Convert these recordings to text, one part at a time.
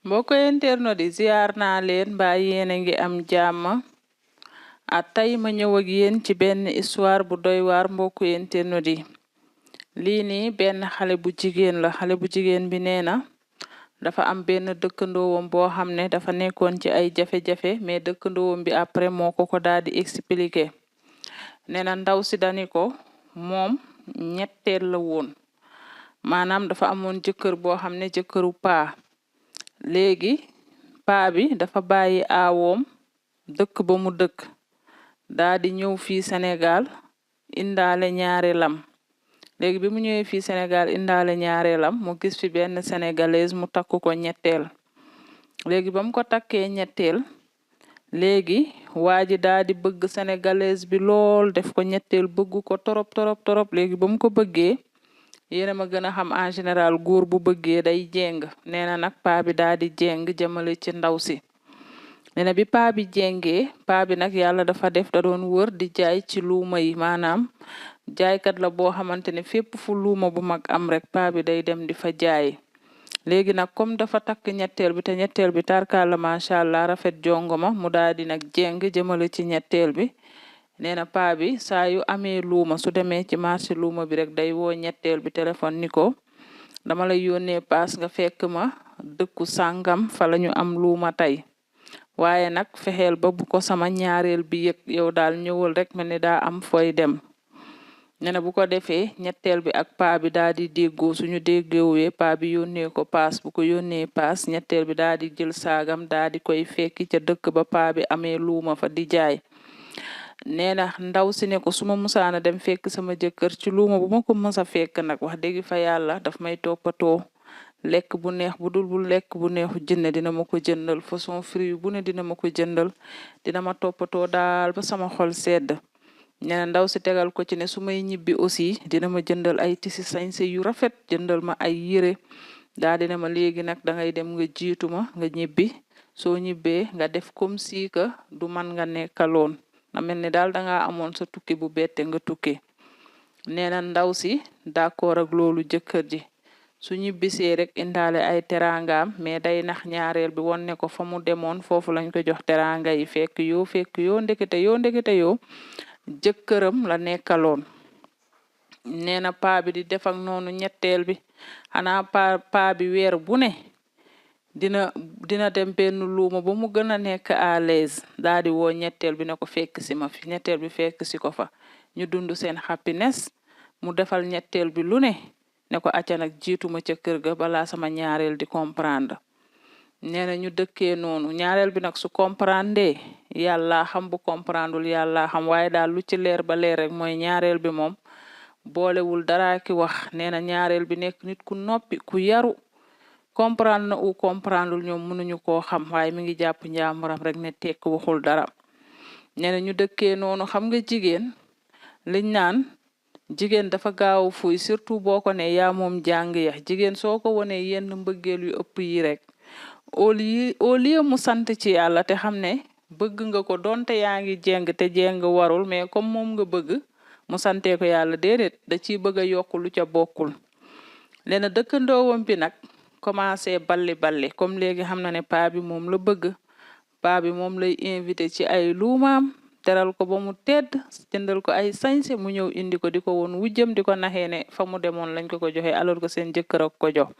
mbokk internet di ziar naa leen mbaa yéen a ngi am jàmm tey ma ñëw ak yéen ci benn histoire bu doy waar mbokk internet yi lii nii benn xale bu jigéen la xale bu jigéen bi nee na dafa am benn dëkkandoowam boo xam ne dafa nekkoon ci ay jafe-jafe mais dëkkandoowam bi après moo ko daal di expliquer nee na ndaw si dani ko moom ñetteel la woon maanaam dafa amoon jëkkër boo xam ne jëkkëru paa léegi paa bi dafa bàyyi aawoom dëkk ba mu dëkk daa di ñëw fii Sénégal indaale ñaareelam léegi bi mu ñëwee fii Sénégal indaale ñaareelam mu gis fi benn sénégalaise mu takk ko ñetteel léegi ba mu ko takkee ñetteel léegi waa ji daa di bëgg sénégalaise bi lool def ko ñetteel bëgg ko torop léegi ba mu ko bëggee yéena ma gën a xam en général góor bu bëggee day jéng nee na nag paa bi daa di jéng jëmale ci ndaw si nee na bi paa bi jéngee paa bi nag yàlla dafa def da doon wër di jaay ci luuma yi maanaam jaaykat la boo xamante ne fépp fu luuma bu mag am rek paa bi day dem di fa jaay léegi nag comme dafa takk ñetteel bi te ñetteel bi tarkalla macha allah rafet jongoma mu daa di nag jéng jëmale ci ñetteel bi nee na paa bi saa yu amee luuma su demee ci marché luuma bi rek day woo ñetteel bi téléphone ni ko dama lay yónnee paas nga fekk ma dëkku sàngam fa la ñu am luuma tey waaye nag fexeel ba bu ko sama ñaareel bi yëg yow daal ñëwal rek mel ni daa am fooy dem nee na bu ko defee ñetteel bi ak paa bi daa di déggoo suñu déggoowee paa bi yónnee ko paas bu ko yónnee paas ñetteel bi daa di jël saagam daa di koy fekki ca dëkk ba paa bi amee luuma fa di jaay nee na ndaw si ne ko su ma musaana dem fekk sama jëkkër ci luuma bu ma ko mës a fekk nag wax dëgg fa yàlla daf may toppatoo lekk bu neex bu dul bu lekk bu neexu jënne dina ma ko jëndal façon fruit bu ne dina ma ko jëndal dina ma toppatoo daal ba sama xol sedd nee na ndaw si tegal ko ci ne su may ñibbi aussi dina ma jëndal ay tisi sañse yu rafet jëndal ma ay yére daa dina ma léegi nag dangay dem nga jiitu ma nga ñibbi soo ñibbee nga def comme si que du man nga nekkaloon na mel ni daal dangaa amoon sa tukki bu bette nga tukki nee na ndaw si d'accord ak loolu jëkkër ji su ñibbisee rek indaale ay teraangaam mais day nax ñaareel bi won ne ko fa mu demoon foofu lañ ko jox teraanga yi fekk yoo ndekete yoo jëkkëram la nekkaloon nee na paa bi di def ak noonu ñetteel bi xanaa paa bi weer bu ne dina dem benn luuma ba mu gën a nekk à l'aise daa di woo ñetteel bi ne ko fekk si ma fi ñetteel bi fekk si ko fa ñu dund seen happiness mu defal ñetteel bi lu ne ko acca nag jiituma ca kër ga balaa sama ñaareel di comprendre nee na ñu dëkkee noonu ñaareel bi nag su comprendre yàlla xam bu comprendreul yàlla xam waaye daal lu ci leer ba leer rek mooy ñaareel bi moom boolewul dara ki wax nee na ñaareel bi nekk nit ku noppi ku yaru comprendre na ou comprendreul ñoom mënuñu koo xam waaye mi ngi jàpp njaamuram rek ne tekk waxul dara nee na ñu dëkkee noonu xam nga jigéen liñ naan jigéen dafa gaaw fuy surtout boo ko ne yaa moom jàng ya jigéen soo ko wonee yenn mbëggeel yu ëpp yi rek au lieu mu sant ci yàlla te xam ne bëgg nga ko donte yaa ngi jeng te jeng warul mais comme moom nga bëgg mu santee ko yàlla déedéet da ciy bëgg a yokk lu ca bokkul nee na dëkkandoowam bi nag commencé balli comme léegi xam na ne paa bi moom la bëgg paa bi moom lay invité ci ay luumaam teral ko ba mu tedd jëndal ko ay sañse mu ñëw indi ko di ko woon wujjam di ko naxee ne fa mu demoon lañ ko joxe alors que seen jëkkër ak ko jox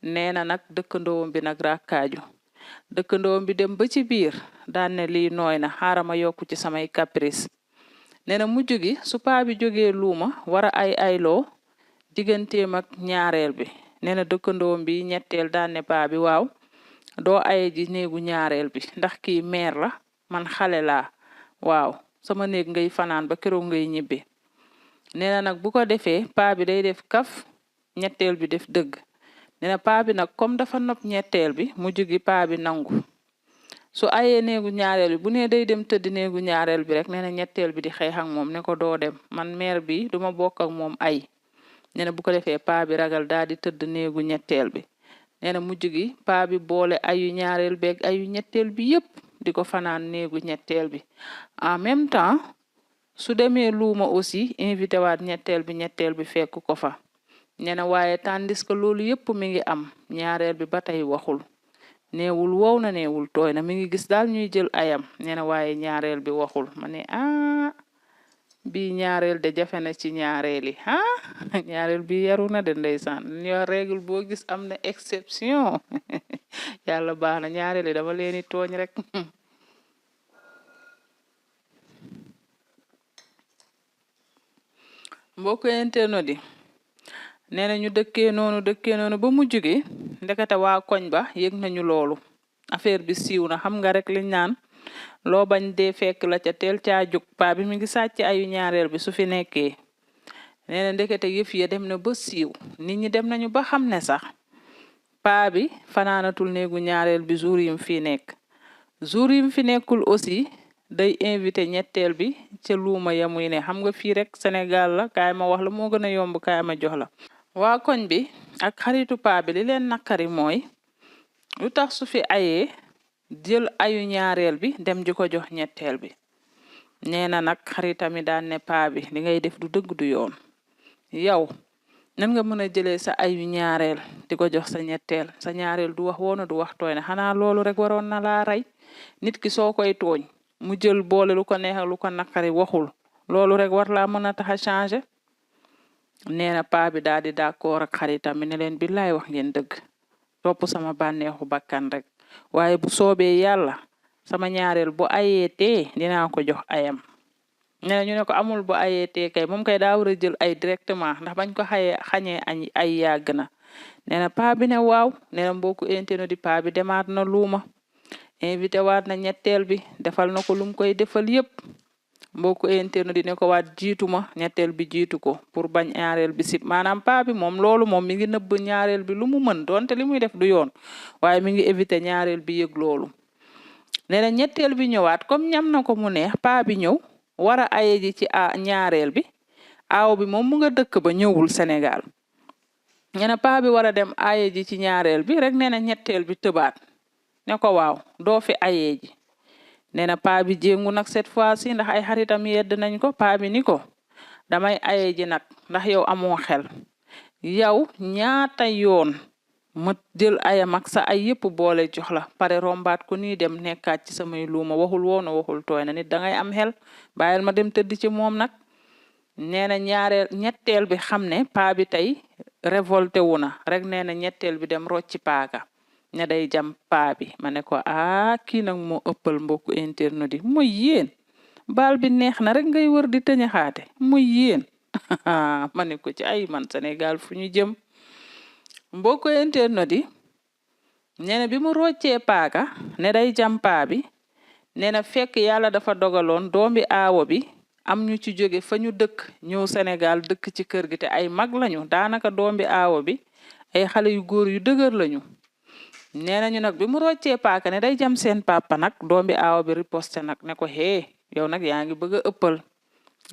nee na nag dëkkandoowam bi nag rakkaaju dëkkandoowam bi dem ba ci biir daan ne lii nooy na xaaral ma yokku ci samay caprice nee na mujj gi su paa bi jógee luuma wara ayloo digganteem ak ñaareel bi nee na dëkkandoom bi ñetteel daan ne paa bi waaw doo aye ji néegu ñaareel bi ndax kii meer la man xale laa waaw sama néeg ngay fanaan ba keroog ngay ñibbi nee na nag bu ko defee paa bi day def kaf ñetteel bi def dëgg nee na paa bi nag comme dafa nopp ñetteel bi mujj gi paa bi nangu su ayee néegu ñaareel bi bu ne day dem tëdd néegu ñaareel bi rek nee na ñetteel bi di xeex ak moom ne ko doo dem man meer bi duma bokk ak moom ay nee na bu ko defee paa bi ragal daal di tëdd néegu ñetteel bi nee na mujj gi paa bi boole ayu ñaareel beeg ayu ñetteel bi yépp di ko fanaan néegu ñetteel bi en même temps su demee luuma aussi invité waat ñetteel bi fekk ko fa nee na waaye tandis que loolu yépp mi ngi am ñaareel bi ba tey waxul neewul wow na neewul tooy na mi ngi gis daal ñuy jël ayam nee na waaye ñaareel bi waxul ma ne bi ñaareel de jafe na ci ñaareel yi ñaareel bi yaru na de ndeysaan ñu règle boo gis am na exception yàlla baax na ñaareel yi dama leeni tooñ rek mbokk internet di nee na ñu dëkkee noonu ba mujj gi ndekete waa koñ ba yëg nañu loolu affaire bi siiw na xam nga rek liñ naan loo bañ dee fekk la ca teel caa jóg paa bi mi ngi sàcc ayu ñaareel bi su fi nekkee nee na ndekete yëf ya dem na ba siiw nit ñi dem nañu ba xam ne sax paa bi fanaanatul néegu ñaareel bi jour yim fi nekk jour yim fi nekkul aussi day invité ñetteel bi ca luuma ya muy ne xam nga fii rek Sénégal la kaay ma wax la moo gën a yomb kaay ma jox la waa koñ bi ak xaritu paa bi li leen naqari mooy lu tax su fi ayee jël ayu ñaareel bi dem di ko jox ñetteel bi nee na nag xaritami daan ne paa bi li ngay def du dëgg du yoon yow nan nga mën a jëlee sa ayu ñaareel di ko jox sa ñetteel sa ñaareel du wax woona du wax tooy na xanaa loolu rek waroon na laa rey nit ki soo koy tooñ mu jël boole lu ko neex ak lu ko naqari waxul loolu rek war laa mën a tax a changer nee na paa bi daal di d'accord ak xaritam mi ne leen billaay wax ngeen dëgg topp sama bànneexu bakkan rek waaye bu soobee yàlla sama ñaareel bu ayeetee dinaa ko jox ayam nee na ñu ne ko amul bu ayeetee kay moom kay daa war a jël ay directement ndax bañ ko xañee ay yàgg na nee na paa bi ne waaw nee na mbokku internet di paa bi demaat na luuma invité waat na ñetteel bi defal na ko lum koy defal yépp mbokku internet di ne ko waat jiitu ma ñetteel bi jiitu ko pour bañ ñaareel bi sib maanaam paa bi moom loolu moom mi ngi nëbb ñaareel bi lu mu mën doonte li muy def du yoon waaye mi ngi éviter ñaareel bi yëg loolu nee na ñetteel bi ñëwaat comme ñam na ko mu neex paa bi ñëw war a aye ji ci ñaareel bi aaw bi moom mu nga dëkk ba ñëwul Sénégal nee na paa bi war a dem aye ji ci ñaareel bi rek nee na ñetteel bi tëbaat ne ko waaw doo fi ayee ji nee na paa bi jéngu nag cette fois-ci ndax ay xaritam yedd nañ ko paa bi ni ko damay ayee ji nag ndax yow amoo xel yow ñaata yoon ma jël ayam ak sa ay yëpp boole jox la pare rombaat ko nii dem nekkaat ci samay luuma waxul woona waxul tooy na nit dangay am xel bàyyil ma dem tëdd ci moom nag nee na ñetteel bi xam ne paa bi tey révolté wu na rek nee na ñetteel bi dem rocci paaka ne day jam paa bi ma ne ko kii nag moo ëppal mbokku internet yi muy yéen baal bi neex na rek ngay wër di tëñaxaate muy yéen ma ne ko ci ay man Sénégal fu ñu jëm mbokku internet yi nee na bi mu roccee paaka ne day jam paa bi nee na fekk yàlla dafa dogaloon doomi aawo bi am ñu ci jóge fa ñu dëkk ñëw Sénégal dëkk ci kër gi te ay mag lañu daanaka doomi aawo bi ay xale yu góor yu dëgër lañu nee nañu nag bi mu roccee paaka ne day jam seen papa nag doom bi aaw bi riposte nag ne ko yow nag yaa ngi bëgg a ëppal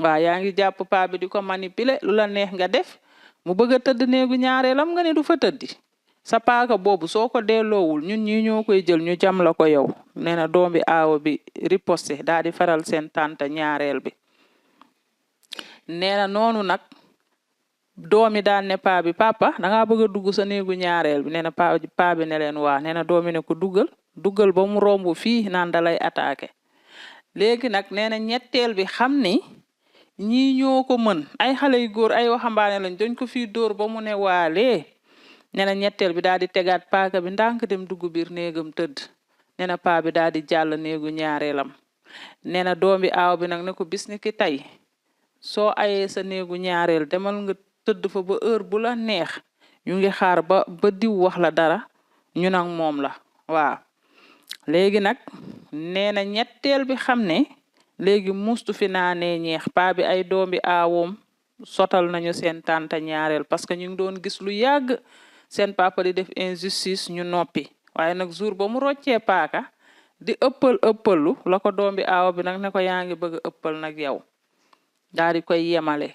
waaw yaa ngi jàpp paa bi di ko manipuler lu la neex nga def mu bëgg a tëdd néegu ñaareelam nga ne du fa tëddi sa paaka boobu soo ko delloowul ñun ñi ñoo koy jël ñu jam la ko yow nee na doom bi aaw bi riposte daal di faral seen tante ñaareel bi nee na noonu nag doomi daan ne paa bi papa dangaa bëgg a dugg sa néegu ñaareel bi nee na paa bi ne leen waa nee na doomi ne ko duggal ba mu romb fii naan da lay attaqué léegi nag nee na ñetteel bi xam ni ñii ñoo ko mën ay xale yu góor ay waxambaane lañ dañ ko fii dóor ba mu ne waalee nee na ñetteel bi daal di tegaat paaka bi ndànk dem dugg biir néegam tëdd nee na paa bi daal di jàll néegu ñaareelam nee na doomi aaw bi nag ne ko bis ni ki tey soo ayee sa néegu ñaareel demal nga tëdd fa ba heure bu la neex ñu ngi xaar ba diw wax la dara ñu nag moom la waaw léegi nag nee na ñetteel bi xam ne léegi mustu fi naanee ñeex paa bi ay doomi aawoom sotal nañu seen tante ñaareel parce que ñu ngi doon gis lu yàgg seen papa di def injustice ñu noppi waaye nag jour ba mu roccee paaka di ëppalu la ko doomi aawo bi nag ne ko yaa ngi bëgg a ëppal nag yow daal di koy yemale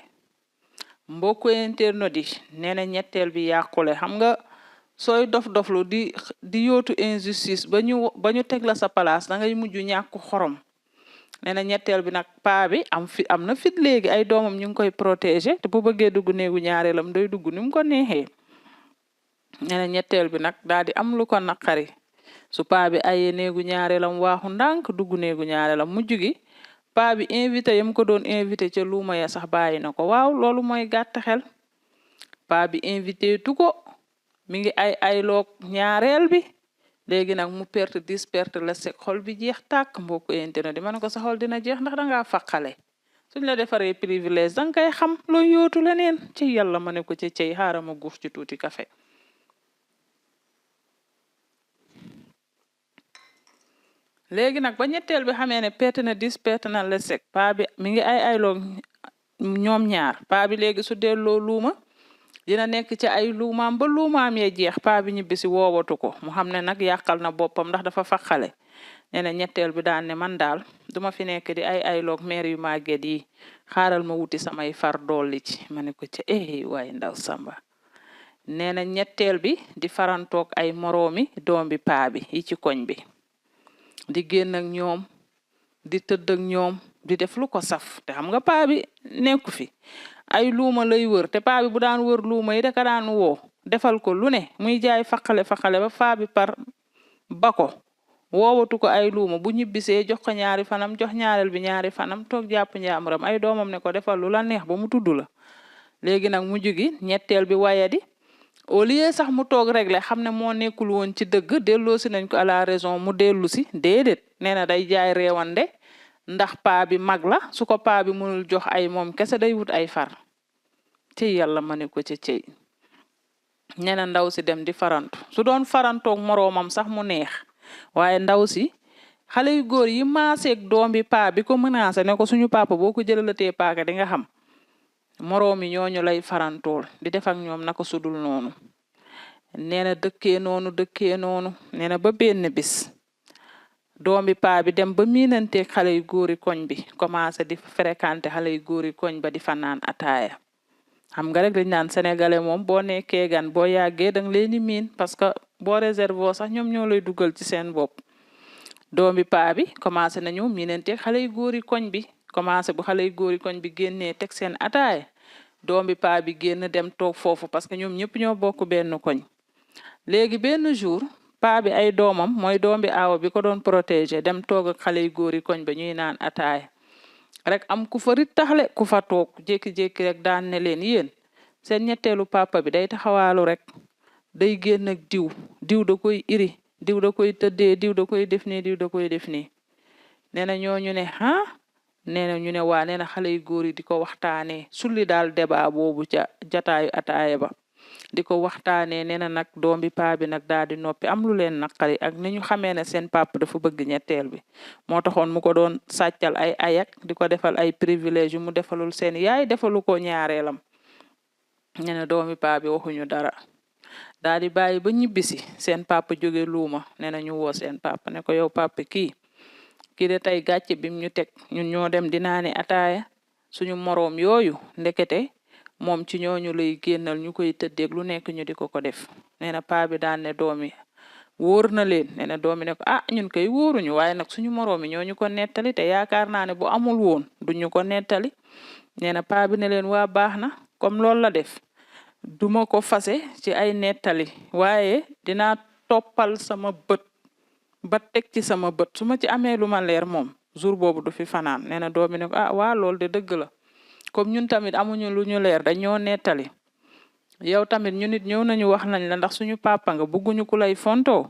mbokku internet yi nee na ñetteel bi yàqule xam nga sooy dof-doflu di yootu injustice ba ñu teg la sa place da ngay mujj ñàkk xorom nee na ñetteel bi nag paa bi am na fit léegi ay doomam ñu ngi koy protéger te bu bëggee dugg néegu ñaareelam day dugg ni mu ko neexee nee na ñetteel bi nag daal di am lu ko naqari su paa bi ayee néegu ñaareelam waaxu ndànk dugg néegu ñaareelam mujj gi paa bi invité yam ko doon invité ca luuma ya sax bàyyi na ko waaw loolu mooy gàtt xel paa bi invité tu ko mi ngi ay loog ñaareel bi léegi nag mu perte la sek xol bi jeex tàkk mbokku internet di ma ne ko sa xol dina jeex ndax dangaa faqale suñ la defaree privilège danga koy xam looy yootu leneen ci yàlla ma ne ko ci cey xaaral ma guux ci tuuti café léegi nag ba ñetteel bi xamee ne perte na la sek paa bi mi ngi ay loog ñoom ñaar paa bi léegi su delloo luuma dina nekk ci ay luumaam ba luumaam yee jeex paa bi ñibbisi woowatu ko mu xam ne nag yàqal na boppam ndax dafa faqale nee na ñetteel bi daan ne man daal duma fi nekk di ay loog meer yu màgget yi xaaral ma wuti samay far dolli ci ma ne ko ci waaye ndaw samba nee na ñetteel bi di farantoog ay moroomi doom bi paa bi yi ci koñ bi di génn ak ñoom di tëdd ak ñoom di def lu ko saf te xam nga paa bi nekku fi ay luuma lay wër te paa bi bu daan wër luuma yi daka daan woo defal ko lu ne muy jaay faqale ba paa bi par bako woowatu ko ay luuma bu ñibbisee jox ko ñaari fanam jox ñaareel bi ñaari fanam toog jàpp njaamuram ay doomam ne ko defal lu la neex ba mu tudd la léegi nag mujj gi ñetteel bi wayadi au lieu sax mu toog régler xam ne moo nekkul woon ci dëgg delloosi nañ ko à la raison mu dellu si déedéet nee na day jaay réewande ndax paa bi mag la su ko paa bi mënul jox ay moom kese day wut ay far ci yàlla ma ne ko ci cey nee na ndaw si dem di farantu su doon farantoog moroomam sax mu neex waaye ndaw si xale yu góor yi maaseeg doom bi paa bi ko menacé ne ko suñu papa boo ko jëlalatee paaka di nga xam moroomi ñooñu lay farantool di def ak ñoom naka sudul noonu nee na dëkkee noonu nee na ba benn bis doom bi paa bi dem ba miinanteeg xale yu góori koñ bi commencé di fréquenté xale yu góori koñ ba di fa naan ataaya xam nga rek dañ naan sénégalais moom boo nekkee gan boo yàggee danga leen di miin parce que boo réservé sax ñoom ñoo lay dugal ci seen bopp doom bi paa bi commencé nañu miinanteeg xale yu góori koñ bi commencé bu xale yu góori koñ bi génnee teg seen ataaya doom bi paa bi génn dem toog foofu parce que ñoom ñëpp ñoo bokk benn koñ léegi benn jour paa bi ay doomam mooy doom bi aawa bi ko doon protéger dem toog ak xale yu góori koñ ba ñuy naan ataaya rek am ku fa rittaxle ku fa toog jékki-jékki rek daan ne leen yéen seen ñetteelu papa bi day taxawaalu rek day génn ak diw da koy iri diw da koy tëddee diw da koy def nii diw da koy def nii nee na ñooñu ne nee na ñu ne waa nee na xale yu góor yi di ko waxtaanee sulli daal débat boobu ca jataayu ataaya ba di ko waxtaanee nee na nag doom bi paa bi nag daal di noppi am lu leen naqari ak ni ñu xamee ne seen papa dafa bëgg ñetteel bi moo taxoon mu ko doon sàccal ay ayak di ko defal ay privilège yu mu defalul seen yaay defalu ko ñaareelam nee na doom bi paa bi waxuñu dara daal di bàyyi ba ñibbisi seen papa jóge luuma nee na ñu woo seen papa ne ko yow papa kii de tey gàcce bim ñu teg ñun ñoo dem di naani ataaya suñu moroom yooyu ndekete moom ci ñooñu lay génnal ñu koy tëddeeg lu nekk ñu di ko def nee na paa bi daan ne doomi wóor na leen nee na doomi ne ko ñun koy wóoruñu waaye nag suñu moroom yi ñooñu ko nettali te yaakaar naa ne bu amul woon duñu ko nettali nee na paa bi ne leen waa baax na comme loolu la def duma ko fase ci ay nettali waaye dinaa toppal sama bët ba teg ci sama bët su ma ci amee lu ma leer moom jour boobu du fi fanaan nee na doomi ne ko waa loolu de dëgg la comme ñun tamit amuñu lu ñu leer dañoo nettali yow tamit ñu nit ñëw nañu wax nañ la ndax suñu papa nga bëgguñu ku lay fontoo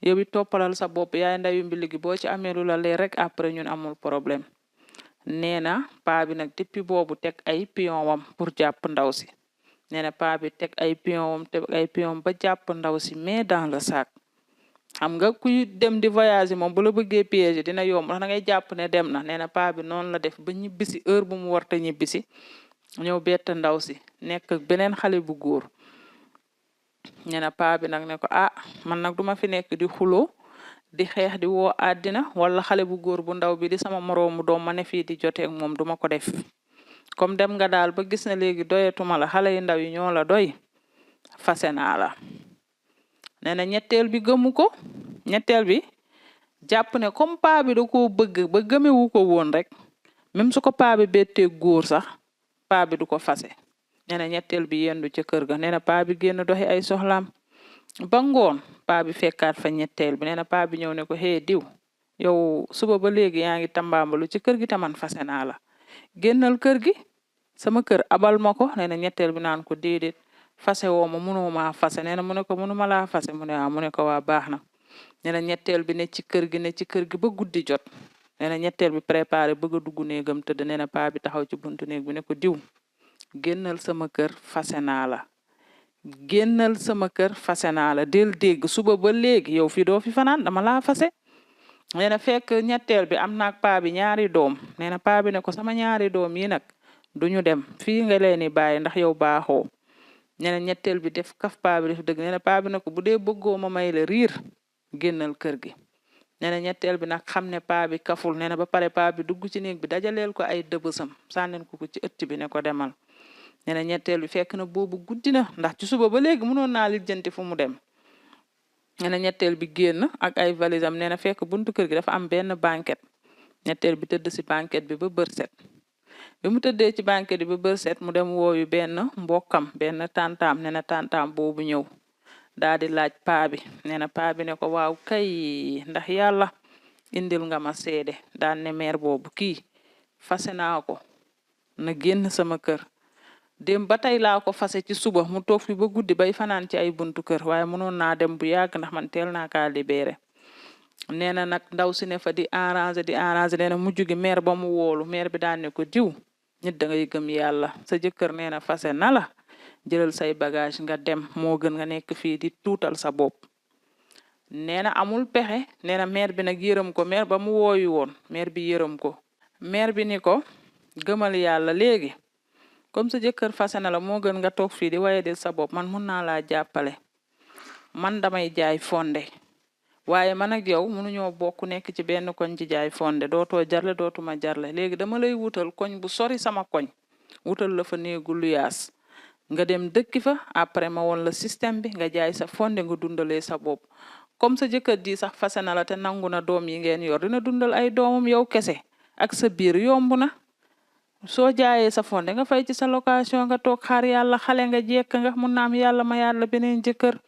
yow it toppalal sa bopp yaay ndayu mbili gi boo ci amee lu la leer rek après ñun amul problème nee na paa bi nag depuis boobu teg ay pion wam pour jàpp ndaw si nee na paa bi teg ay pion ba jàpp ndaw si mais dans le sac xam nga kuy dem di voyage moom bu la bëggee piège dina yomb ndax da ngay jàpp ne dem na nee na paa bi noonu la def ba ñibbisi heure bu mu warta ñibbisi ñëw bett ndaw si nekk beneen xale bu góor nee na paa bi nag ne ko man nag duma fi nekk di xuloo di xeex di woo àddina wala xale bu góor bu ndaw bi di sama moroomu doom ma ne fii di jotee ak moom duma ko def comme dem nga daal ba gis na léegi doyetuma la xale yu ndaw yi ñoo la doy fase naa la nee na ñetteel bi gëmu ko ñetteel bi jàpp ne comme paa bi da koo bëgg ba gëmewu ko woon rek même su ko paa bi bettee góor sax paa bi du ko fase nee na ñetteel bi yendu ca kër ga nee na paa bi génn doxi ay soxlaam ba ngoon paa bi fekkaat fa ñetteel bi nee na paa bi ñëw ne ko hee diw yow suba ba léegi yaa ngi tambaambalu ci kër gi taman fase naa la génnal kër gi sama kër abal ma ko nee na ñetteel bi naan ko déedéet fase woo ma mënoo maa fase nee na mu ne ko mënuma laa fase mu ne waaw mu ne ko waa baax na nee na ñetteel bi ne ci kër gi ba guddi jot nee na ñetteel bi préparé bëgg a dugg néegam tëdd nee na paa bi taxaw ci buntu néeg bi ne ko diw génnal sama kër fase naa la génnal sama kër fase naa la del dégg suba ba léegi yow fii doo fi fanaan dama laa fase nee na fekk ñetteel bi am naag paa bi ñaari doom nee na paa bi ne ko sama ñaari doom yi nag duñu dem fii nga leen di bàyyi ndax yow baaxoo nee na ñetteel bi def kaf paa bi def dëgg nee na paa bi ne ko bu dee bëggoo ma may la riir génnal kër gi nee na ñetteel bi nag xam ne paa bi kaful nee na ba pare paa bi dugg ci néeg bi dajaleel ko ay dëbësam sànneen ko ci ëtt bi ne ko demal nee na ñetteel bi fekk na boobu guddi na ndax ci suba ba léegi mënoon naa lijjanti fu mu dem nee na ñetteel bi génn ak ay valisam nee na fekk buntu kër gi dafa am benn banquette ñetteel bi tëdd si banquette bi ba bërset bi mu tëddee ci banquette bi ba bërset mu dem wooyu benn mbokkam benn tantaam nee na tantaam boobu ñëw daa di laaj paa bi nee na paa bi ne ko waaw kay ndax yàlla indil nga ma seede daan ne meer boobu kii fase naa ko na génn sama kër dem ba tey laa ko fase ci suba mu toog fi ba guddi bay fanaan ci ay buntu kër waaye mënoon naa dem bu yàgg ndax man teel naa kaa libéré nee na nag ndaw si ne fa di arrangé nee na mujj gi meer ba mu woolu meer bi daan ne ko diw nit da ngay gëm yàlla sa jëkkër nee na fase na la jëlal say bagage nga dem moo gën nga nekk fii di tuutal sa bopp nee na amul pexe nee na meer bi nag yërëm ko meer ba mu wooyu woon meer bi yërëm ko meer bi ni ko gëmal yàlla léegi comme sa jëkkër fase na la moo gën nga toog fii di waye del sa bopp man mun naa laa jàppale man damay jaay fonde waaye man ak yow mënuñoo bokk nekk ci benn koñ ci jaay fonde dootoo jarle dootuma jarle léegi dama lay wutal koñ bu sori sama koñ wutal la fa néegu luyaas nga dem dëkki fa après ma woon la système bi nga jaay sa fonde nga dundalee sa bopp comme sa jëkkër ji sax fase na la te nangu na doom yi ngeen yor dina dundal ay doomam yow kese ak sa biir yomb na soo jaayee sa fonde nga fay ci sa location nga toog xaar yàlla xale nga jekk nga mun na am yàlla ma yàlla beneen jëkkër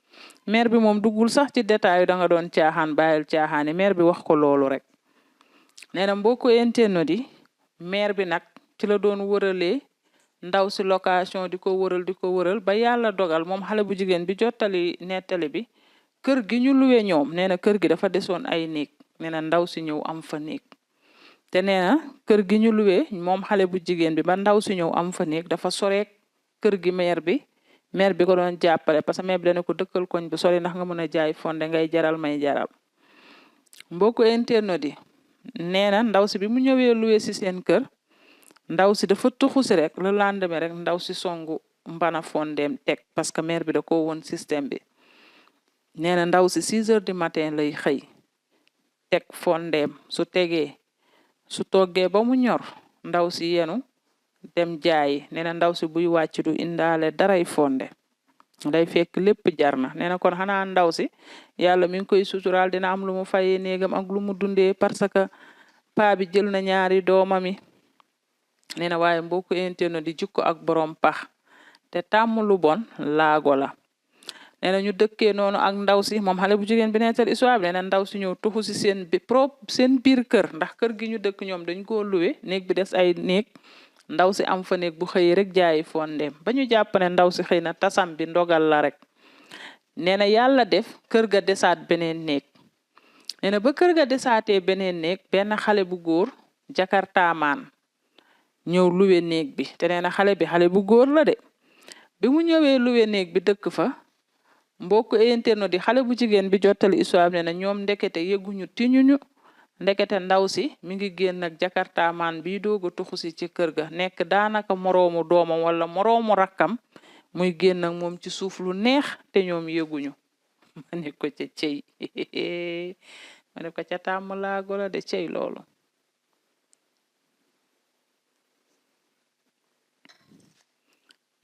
maire bi moom duggul sax ci détail da nga doon caaxaan bàyyil caaxaani maire bi wax ko loolu rek nee na mbokku internet yi maire bi nag ci la doon wëralee ndaw si location di ko wëral ba yàlla dogal moom xale bu jigéen bi jottali nettali bi kër gi ñu luwe ñoom nee na kër gi dafa desoon ay néeg nee na ndaw si ñëw am fa néeg te nee na kër gi ñu luwe moom xale bu jigéen bi ba ndaw si ñëw am fa néeg dafa soreek kër gi maire bi ko doon jàppale parce que maire bi dana ko dëkkal koñ bi sori ndax nga mën a jaay fonde ngay jaral may jaral mbokku internet yi nee na ndaw si bi mu ñëwee luwe si seen kër ndaw si dafa tuxu si rek le lendemain rek ndaw si songu mbana fondeem teg parce que maire bi da ko woon système bi nee na ndaw si 6 heures du matin lay xëy teg fondeem su tegee su toggee ba mu ñor ndaw si yenu dem jaayi nee na ndaw si buy wàcc du indaale daray fonde day fekk lépp jar na nee na kon xanaa ndaw si yàlla mi ngi koy suturaal dina am lu mu fayee néegam ak lu mu dundee parce que paa bi jël na ñaari doomami nee na waaye mbokku internet di jikko ak borom pax te tàmm lu bon laago la nee na ñu dëkkee noonu ak ndaw si moom xale bu jigéen bi nettal histoire bi nee na ndaw si ñëw tuxu si seen biir kër ndax kër gi ñu dëkk ñoom dañ koo luwe néeg bi des ay néeg ndaw si am fa néeg bu xëy rek jaayi fondeem ba ñu jàpp ne ndaw si xëy na tasam bi ndogal la rek nee na yàlla def kër ga desaat beneen néeg nee na ba kër ga desaatee beneen néeg benn xale bu góor jakartaamaan ñëw luwe néeg bi te nee na xale bu góor la de bi mu ñëwee luwe néeg bi dëkk fa mbokk internet di xale bu jigéen bi jottali histoire nee na ñoom ndekete yëguñu tiñuñu ndekete ndaw si mi ngi génn ak jakartaamaan bi doog a tuxu si ci kër ga nekk daanaka moroomu doomam wala moroomu rakkam muy génn ak moom ci suuf lu neex te ñoom yëguñu ma ne ko ca cey ma ne ko ca tàmm laago la de cey loolu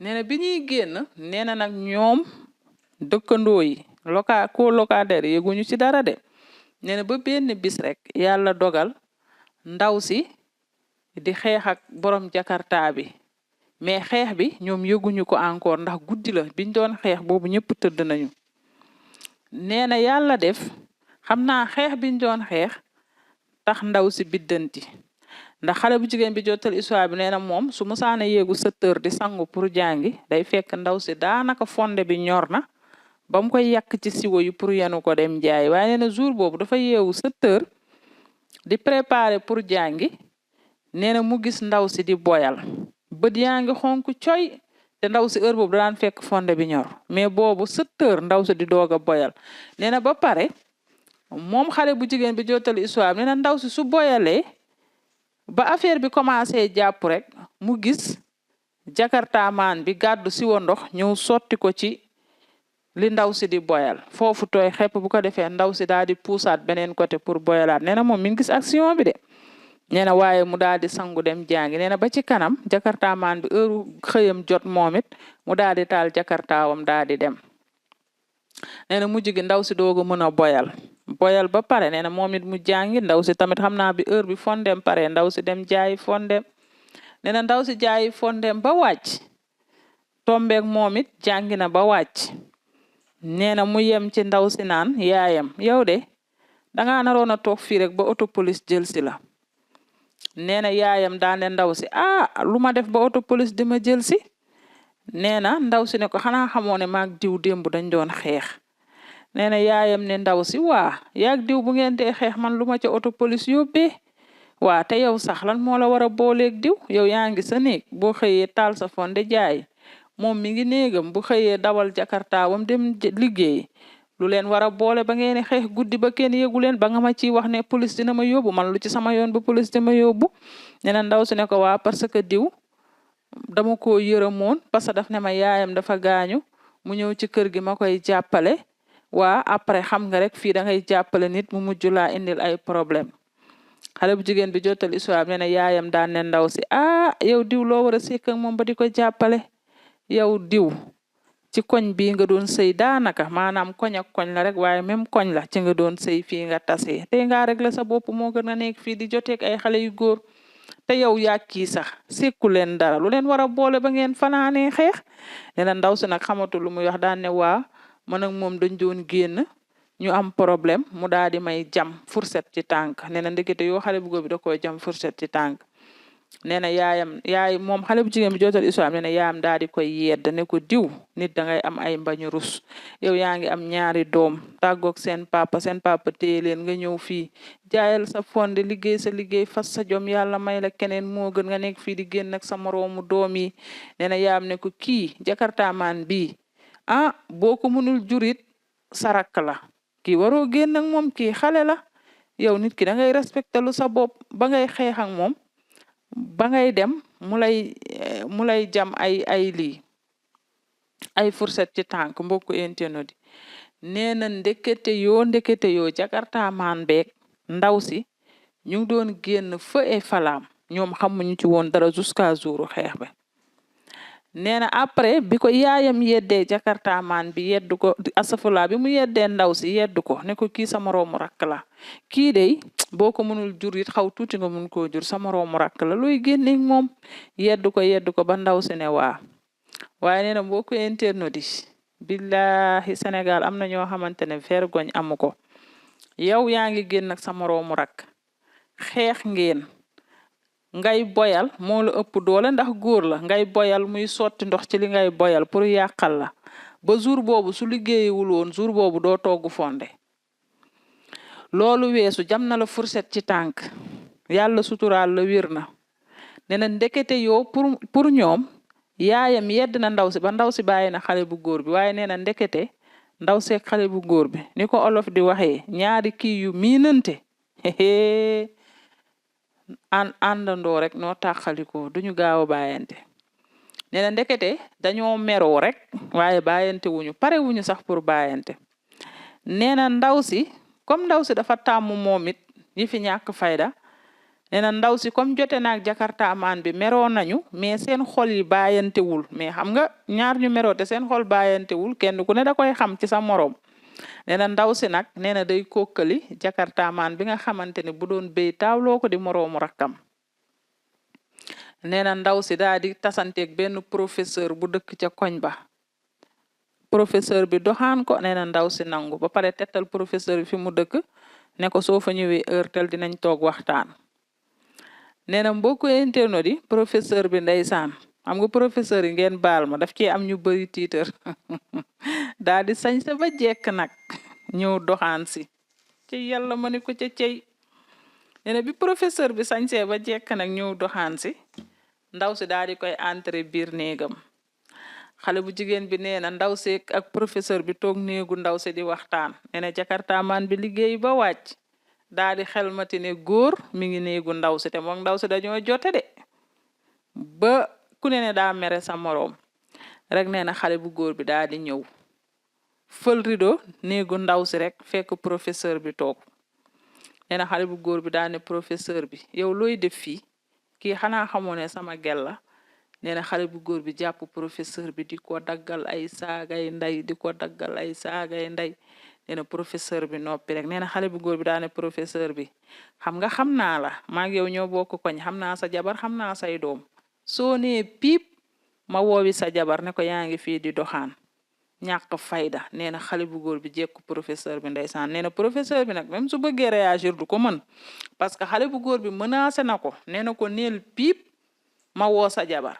nee na bi ñuy génn nee na nag ñoom dëkkandoo yi locataire yëguñu ci dara de nee na ba benn bis rek yàlla dogal ndaw si di xeex ak borom jakarta bi mais xeex bi ñoom yëguñu ko encore ndax guddi la biñ doon xeex boobu ñëpp tëdd nañu nee na yàlla def xam naa xeex biñ doon xeex tax ndaw si biddanti ndax xale bu jigéen bi jotal histoire bi nee na moom su musaana yéegu 7 heures di sangu pour jàngi day fekk ndaw si daanaka fonde bi ñor na ba mu koy yàq ci siwo yi pour yenu ko dem jaay waaye nee na jour boobu dafa yeewu 7 heures di préparer pour jàngi nee na mu gis ndaw si di boyal bët yaa ngi xonk coy te ndaw si heure boobu daan fekk fonde bi ñor mais boobu 7 heures ndaw si di doog a boyal nee na ba pare moom xale bu jigéen bi jottali histoire nee na ndaw si su boyalee ba affaire bi commencé jàpp rek mu gis jakartaamaan bi gàddu siwo ndox ñëw sotti ko ci li ndaw si di boyal foofu tooy xepp bu ko defee ndaw si daal di puusaat beneen côté pour boyalaat nee na moom mi ngi gis action bi de nee na waaye mu daal di sangu dem jàngi nee na ba ci kanam jakartaamaan bi heure xëyam jot moom it mu daal di taal jakartaawam daal di dem nee na mujj gi ndaw si dooga mën a boyal ba pare nee na moom it mu jàngi ndaw si tamit xam naa bi heure bi fondem pare ndaw si dem jaayi fondem nee na ndaw si jaayi fondem ba wàcc tombeek moom it jàngi na ba wàcc nee na mu yem ci ndaw si naan yaayam yow de dangaa naroon a toog fii rek ba auto police jël si la nee na yaayam daane ndaw si lu ma def ba auto police di ma jël si nee na ndaw si ne ko xanaa xamoo ne maag diw démb dañ doon xeex nee na yaayam ne ndaw si waa yaag diw bu ngeen dee xeex man lu ma ca auto police yóbbee waa te yow sax lan moo la war a booleeg diw yow yaa ngi sa néeg boo xëyee taal sa fonde jaay moom mi ngi néegam bu xëyee dawal jakartaawam dem liggéey lu leen war a boole ba ngeen xeex guddi ba kenn yëgu leen ba nga ma ciy wax ne police dina ma yóbbu man lu ci sama yoon ba police dina ma yóbbu nee na ndaw si ne ko waa parce que diw dama ko yërëmoon parce que daf ne ma yaayam dafa gaañu mu ñëw ci kër gi ma koy jàppale waa après xam nga rek fii da ngay jàppale nit mu mujj laa indil ay problème xale bu jigéen bi jotal histoire nee na yaayam daan ne ndaw si yow diw loo war a sekk ak moom ba di ko jàppale yow diw ci koñ bii nga doon sëy daanaka maanaam koñ ak koñ la rek waaye même koñ la ci nga doon sëy fii nga tasee tey ngaa régler sa bopp moo gën a nekk fii di joteeg ay xale yu góor te yow yaa kii sax sekku leen dara lu leen war a boole ba ngeen fanaanee xeex nee na ndaw si nag xamatu lu muy wax daan ne waa man ak moom dañ doon génn ñu am problème mu daal di may jam fourchette ci tànk nee na ndekete yoo xale bu góor bi da koy jam fourchette ci tànk nee na yaay moom xale bu jigéen bi jotal histoire nee na yaayam daal di koy yedd ne ko diw nit da ngay am ay mbañu rus yow yaa ngi am ñaari doom tàggoog seen papa téye leen nga ñëw fii jaayal sa fonde liggéey sa liggéey fas sa jom yàlla may la keneen moo gën nga nekk fii di génn ak sa moroomu doom yi nee na yaayam ne ko kii jakartaamaan bii boo ko mënul jurit sarak la kii waroo génn ak moom kii xale la yow nit ki da ngay respecté lu sa bopp ba ngay xeex ak moom ba ngay dem mu lay jam ay lii ay fourchette ci tànk mbokku internet nee na ndekete yoo jakartaamaan beeg ndaw si ñu ngi doon génn feu et flamme ñoom xamuñu ci woon dara jusqu'à jour xeex ba nee na après bi ko yaayam yeddee jakartaamaan bi yeddu ko asafula bi mu yeddee ndaw si yeddu ko ne ko kii sa moroomu rakk la kii dey boo ko mënul jur it xaw tuuti nga mun koo jur sa moroomu rakk la looy génne moom yeddu ko ba ndaw si ne waa waaye nee na boo ko internet yi billahi Sénégal am na ñoo xamante ne vergogne amu ko yow yaa ngi génn ak sa moroomu rakk xeex ngeen ngay boyal moo la ëpp doole ndax góor la ngay boyal muy sotti ndox ci li ngay boyal pour yàqal la ba jour boobu su liggéeyiwul woon jour boobu doo togg fonde loolu weesu jam na la fourchette ci tànk yàlla suturaal la wér na nee na ndekete yoo pour ñoom yaayam yedd na ndaw si ba ndaw si bàyyi na xale bu góor bi waaye nee na ndekete ndaw seeg xale bu góor bi ni ko olof di waxee ñaari kii yu miinante àndandoo rek noo tàqalikoo duñu gaaw a bàyyante nee na ndekete dañoo meroo rek waaye bàyyante wuñu pare wuñu sax pour bàyyante nee na ndaw si comme ndaw si dafa tàmm moom it yi fi ñàkk fayda nee na ndaw si comme jote naag jakartaamaan bi meroo nañu mais seen xol yi bàyyantewul mais xam nga ñaar ñu meroo te seen xol bàyyantewul kenn ku ne da koy xam ci sa moroom nee na ndaw si nag nee na day kokkali jakartaamaan bi nga xamante ne bu doon béy taawloo ko di moroomu rakkam nee na ndaw si daal di tasanteeg benn professeur bu dëkk ca koñ ba professeur bi doxaan ko nee na ndaw si nangu ba pare tettal professeur bi fi mu dëkk ne ko soo fa ñëwee heure tel dinañ toog waxtaan nee na mbokku internet yi professeur bi ndeysaan xam nga professeur yi ngeen baal ma daf ci am ñu bëri tiitër daal di sañse ba jekk nag ñëw doxaan si ci yàlla ma ni ko ca cey nee na bi professeur bi sañsee ba jekk nag ñëw doxaan si ndaw si daal di koy entrer biir néegam xale bu jigéen bi nee na ndaw si ak professeur bi toog néegu ndaw si di waxtaan nee na jakartaamaan bi liggéey ba wàcc daal di xelmati ne góor mi ngi néegu ndaw si te moom ndaw si dañoo jote de ba ku ne daa mere sa moroom rek nee na xale bu góor bi daal di ñëw fël rido néegu ndaw si rek fekk professeur bi toog nee na xale bu góor bi daal ne professeur bi yow looy def fii kii xanaa xamoo ne sama gel la nee na xale bu góor bi jàpp professeur bi di ko daggal ay saagay nday di ko daggal ay saagay nday nee na professeur bi noppi rek nee na xale bu góor bi daane professeur bi xam nga xam naa la maa ngi yow ñoo bokk koñ xam naa sa jabar xam naa say doom soo nee piip ma woowi sa jabar ne ko yaa ngi fii di doxaan ñàkk fayda nee na xale bu góor bi jekku professeur bi ndeysaan nee na professeur bi nag même su bëggee réagir du ko mën parce que xale bu góor bi menacé na ko nee na ko neel piip ma woo sa jabar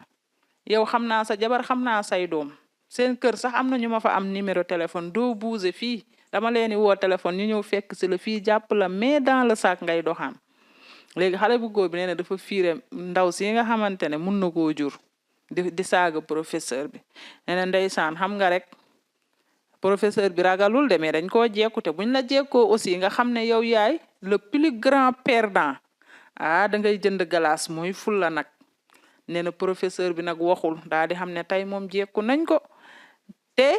yow xam naa sa jabar xam naa say doom seen kër sax am na ñu ma fa am numéro téléphone doo bouger fii dama leen di woo téléphone ñu ñëw fekk si la fii jàpp la mais dans le sac ngay doxaan léegi xale bu góor bi nee na dafa fiire ndaw si nga xamante ne mun na koo jur di saaga professeur bi nee na ndeysaan xam nga rek professeur bi ragalul de mais dañ koo jekkute buñ la jekkoo aussi nga xam ne yow yaay le plus grand perdant da ngay jënd glace mooy ful la nag nee na professeur bi nag waxul daal di xam ne tey moom jekku nañ ko te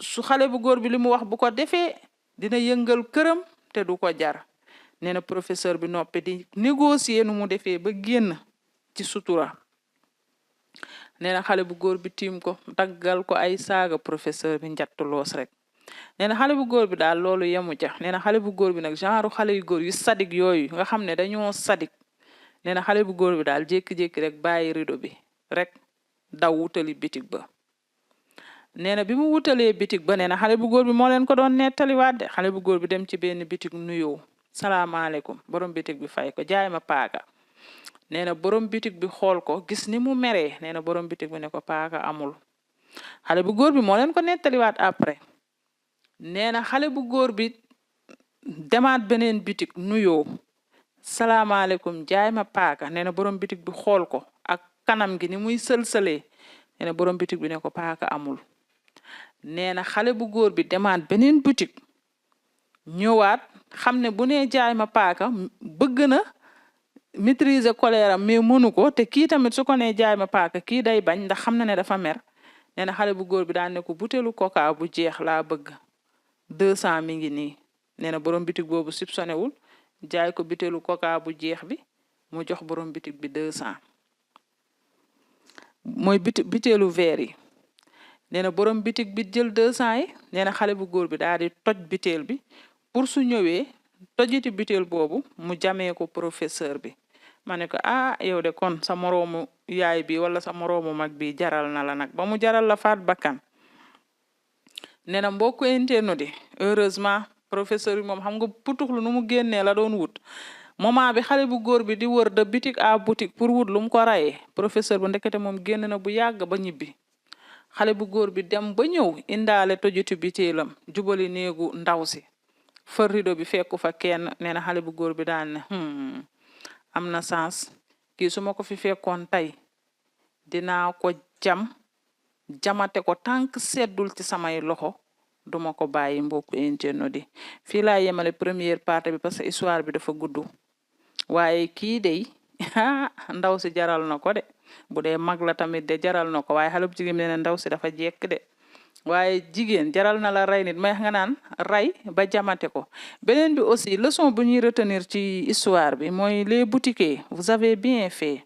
su xale bu góor bi li mu wax bu ko defee dina yëngal këram te du ko jar nee na professeur bi noppi di négocier nu mu defee ba génn ci sutura nee na xale bu góor bi tiim ko daggal ko ay saaga professeur bi njattu loos rek nee na xale bu góor bi daal loolu yemu ca nee na xale bu góor bi nag genre xale yu góor yu sadik yooyu nga xam ne dañoo sadik nee na xale bu góor bi daal jékki-jékki rek bàyyi rido bi rek daw wutali bitig ba nee na bi mu wutalee bitig ba nee na xale bu góor bi moo leen ko doon nettaliwaat de xale bu góor bi dem ci benn bitig nuyoo salaamaaleykum borom bitig bi fay ko jaay ma paaka nee na borom bitig bi xool ko gis ni mu meree nee na borom bitig bi ne ko paaka amul xale bu góor bi moo leen ko nettaliwaat après nee na xale bu góor bi demaat beneen bitig nuyoo salaamaaleykum jaay ma paaka nee na borom bitig bi xool ko ak kanam gi ni muy sëlsëlee nee na borom bitig bi ne ko paaka amul nee na xale bu góor bi demaat beneen bitig ñëwaat xam ne bu nee jaay ma paaka bëgg na maîtriser colère am mais mënu ko te kii tamit su ko nee jaay ma paaka kii day bañ ndax xam na ne dafa mer nee na xale bu góor bi daan ne ko butéelu coca bu jeex laa bëgg 200 mi ngi nii nee na borom bitig boobu soupçonné wul jaay ko butéelu coca bu jeex bi mu jox borom bitig bi 200 mooy butéelu verre yi nee na borom bitig bi jël 200 yi nee na xale bu góor bi daal di toj butéel bi pour su ñëwee tojiti butéel boobu mu jamee ko professeur bi ma ne ko yow de kon sa moroomu yaay bi wala sa moroomu mag bi jaral na la nag ba mu jaral la faat bakkan nee na mbokku internet di heureusement professeur bi moom xam nga putuxlu nu mu génnee la doon wut moment bi xale bu góor bi di wër de boutique à boutique pour wut lu mu ko rayee professeur bu ndekete moom génn na bu yàgg ba ñibbi xale bu góor bi dem ba ñëw indaale tojiti butéelam jubali néegu ndaw si fër rido bi fekku fa kenn nee na xale bu góor bi daan ne am na sens kii su ma ko fi fekkoon tey dinaa ko jamate ko tànk seddul ci samay loxo duma ko bàyyi mbokku internet di fii laa yemale première partie bi parce que histoire bi dafa gudd waaye kii dey ndaw si jaral na ko de bu dee mag la tamit de jaral na ko waaye xale bu jigéen nee na ndaw si dafa jekk de waaye jigéen jaral na la rey nit may nga naan rey ba jamate ko beneen bi aussi leçon bu ñuy retenir ci histoire bi mooy les boutiquiers vous avez bien fait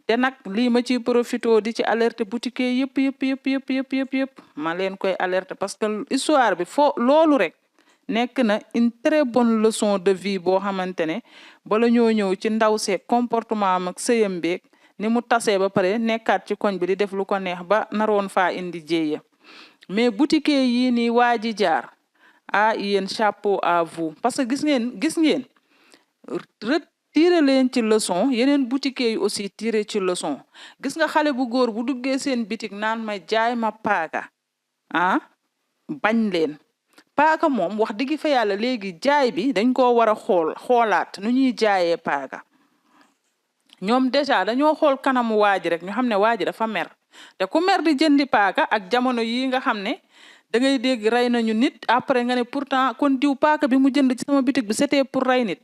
te nag lii ma ci profito di ci alerte boutiquiers yëpp ma leen koy alerte parce que histoire bi loolu rek nekk na une très bonne leçon de vie boo xamante ne bala ñoo ñëw ci ndaw see comportement am ak sëyam beeg ni mu tasee ba pare nekkaat ci koñ bi di def lu ko neex ba naroon faa indi jéeya mais boutiquier yi nii waa ji jaar ah yéen chapeau à vous parce que gis ngeen retiré leen ci leçon yeneen boutiquier yi aussi tiré ci leçon gis nga xale bu góor bu duggee seen bitik naan ma jaay ma paaka ah bañ leen paaka moom wax dëgg fa yàlla léegi jaay bi dañ koo war a xoolaat nu ñuy jaayee paaka ñoom déjà dañoo xool kanamu waa ji rek ñu xam ne waa ji dafa mer te ku mer di jëndi paaka ak jamono yi nga xam ne da ngay dégg rey nañu nit après nga ne pourtant kon diw paaka bi mu jënd ci sama bitik bi c'était pour rey nit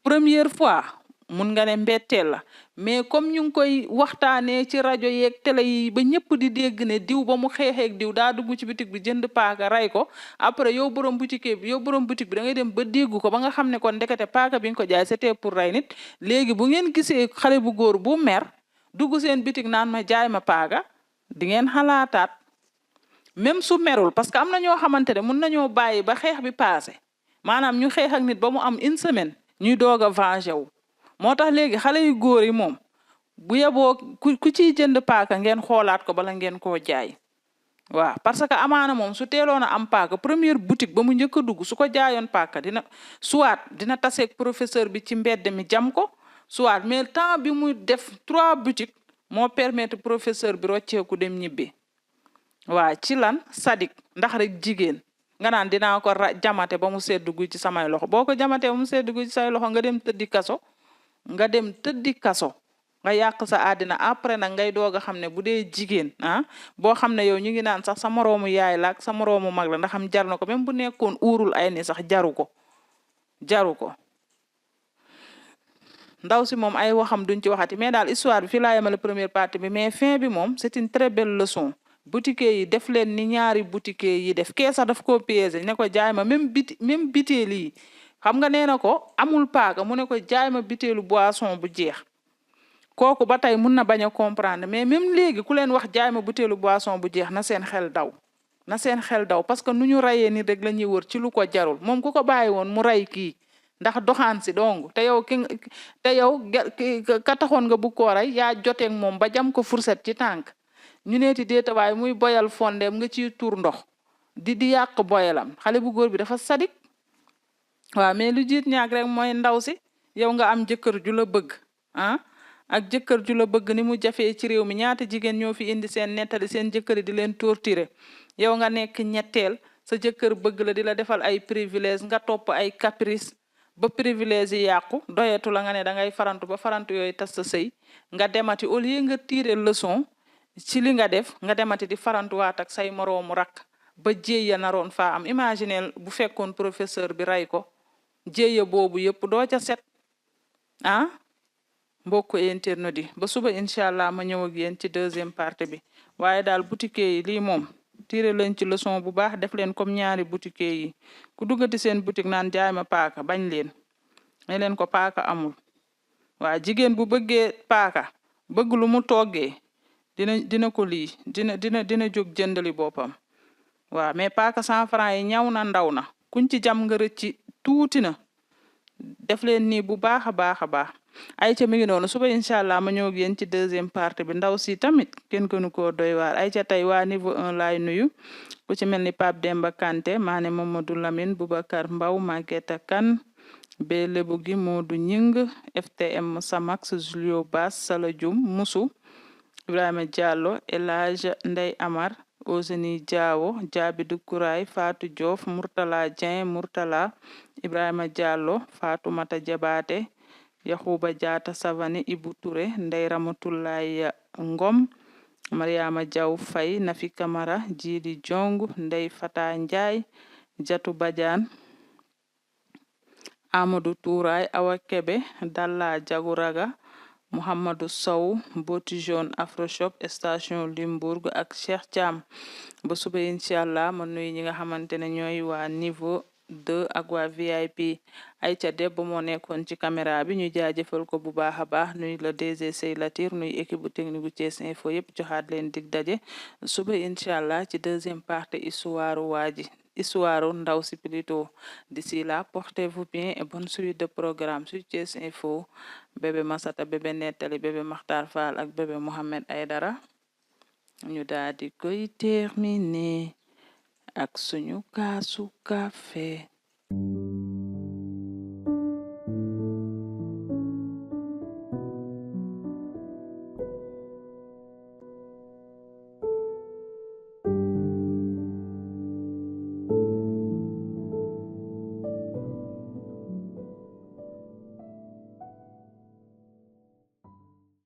première fois mun nga ne mbetteel la mais comme ñu ngi koy waxtaanee ci rajo yeeg télé yi ba ñëpp di dégg ne diw ba mu xeexeeg diw daa dugg ci bitik bi jënd paaka rey ko après yow borom boutique bi da ngay dem ba dégg ko ba nga xam ne kon ndekete paaka bi nga ko jaay c'était pour rey nit léegi bu ngeen gisee xale bu góor bu mer dugg seen bitik naan ma jaay ma paaka di ngeen xalaataat même su merul parce que am na ñoo xamante ne mun nañoo bàyyi ba xeex bi passé maanaam ñu xeex ak nit ba mu am une semaine ñuy doog a venger wu moo tax léegi xale yu góor yi moom bu yeboo ku ciy jënd paaka ngeen xoolaat ko bala ngeen koo jaay waaw parce que amaana moom su teeloon a am paaka première boutique ba mu njëkk a dugg su ko jaayoon paaka dina taseeg professeur bi ci mbedd mi jam ko soit mais temps bi muy def 3 boutiques moo permettre professeur bi rocceeku dem ñibbi waa ci lan sadik ndax rek jigéen nga naan dinaa ko jamate ba mu seddu gu ci samay loxo boo ko jamatee ba mu seddu gu ci say loxo nga dem tëddi kaso nga yàq sa àddina après nag ngay doog a xam ne bu dee jigéen boo xam ne yow ñu ngi naan sax sa moroomu yaay la ak sa moroomu mag la ndax xam jar na ko même bu nekkoon uurul ay ni sax jaru ko ndaw si moom ay waxam duñ ci waxati mais daal histoire bi fii laa yemale première partie bi mais fin bi moom c'est une très belle leçon boutiquier yi def leen ni ñaari boutiquier yi def kee sax daf koo piégé ne ko jaay ma même bitéel yi xam nga nee na ko amul paaka mu ne ko jaay ma bitéelu boisson bu jeex kooku ba tey mun na bañ a comprendre mais même léegi ku leen wax jaay ma bitéelu boisson bu jeex na seen xel daw parce que nu ñu rayee ni rek la ñuy wër ci lu ko jarul moom ku ko bàyyi woon mu ray kii ndax doxaan si dong te yow ka taxoon nga bu ko rey yaa joteeg moom ba jam ko fourchette ci tànk ñu neeti déetawaay muy boyal fondeem nga ciy tuur ndox di yàq boyalam xale bu góor bi dafa sadik waaw mais lu jiit ñaag rek mooy ndaw si yow nga am jëkkër ju la bëgg ak jëkkër ju la bëgg ni mu jafee ci réew mi ñaata jigéen ñoo fi indi seen nettali seen jëkkër di leen torturer yow nga nekk ñetteel sa jëkkër bëgg la di la defal ay privilège nga topp ay caprice ba privilège yi yàqu doyetu la nga ne da ngay farantu ba farantu yooyu tas sa sëy nga demati au lieu nga tirer leçon ci li nga def nga demati di farantuwaat ak say moroomu rakk ba jéeya naroon faa am imagineel bu fekkoon professeur bi rey ko jéeya boobu yëpp doo ca set mbokku internet yi ba suba incha allah ma ñëw ak yéen ci deuxième partie bi waaye daal boutiquier yi lii moom tiré leen ci leçon bu baax def leen comme ñaari boutiquier yi ku duggati seen boutique naan jaay ma paaka bañ leen ne leen ko paaka amul waa jigéen bu bëggee paaka bëgg lu mu toggee dina ko lii dina jóg jëndali boppam waaw mais paaka 100 francs yi ñaw na ndaw na kuñ ci jam nga rëcc tuuti na def leen nii bu baax a baax ayca mi ngi noonu suba incha allah ma ñëw ak yéen ci deuxième partie bi ndaw si tamit kenn gënu koo doy waar ayca tey waa niveau 1 laay nuyu ku ci mel ni Pape Demba Kanté maane Mamadou Lamine Boubacar Mbaw Maguette Kane be lebu gi Modou Ñing FTM Samax Julio Bass Sala Dioum Musu Ibrahima Diallo El Hadj Ndey Amar Oseni Diawo Diaby Dukuraay Fatou Diouf Murtala Dieng Murtala Ibrahima Diallo Fatoumata Jabaate Yahuba Diata Savani Ibu Touré Ndey Ramatullaay Ngom Mariama Diaw Faye Nafi Camara Jili Jong Ndey Fata Ndiaye Jatu Badiane Amadou Touraay Awa Kebe Dalla Jaguraga Mouhamadou Sow Boti Jaune Afroshop station Limbourg ak Cheikh Thiam ba suba inchallah ma nuyu ñi nga xamante ne ñooy waa niveau 2 ak waa VIP Aïcha Debbo moo nekkoon ci caméra bi ñu jaajëfal ko bu baax a baax nuy la DG Sey Latir nuy équipe bu technique bu Thiès Info yëpp joxaat leen dig daje suba inchallah ci deuxième partie histoire ndaw si plutôt d'ici là portez-vous bien et bonne suite de programme sur Thiès Info bébé Masata bébé Nettali bébé Makhtar Fall ak bébé Mohamed Aydara ñu daldi koy terminer ak suñu kaasu café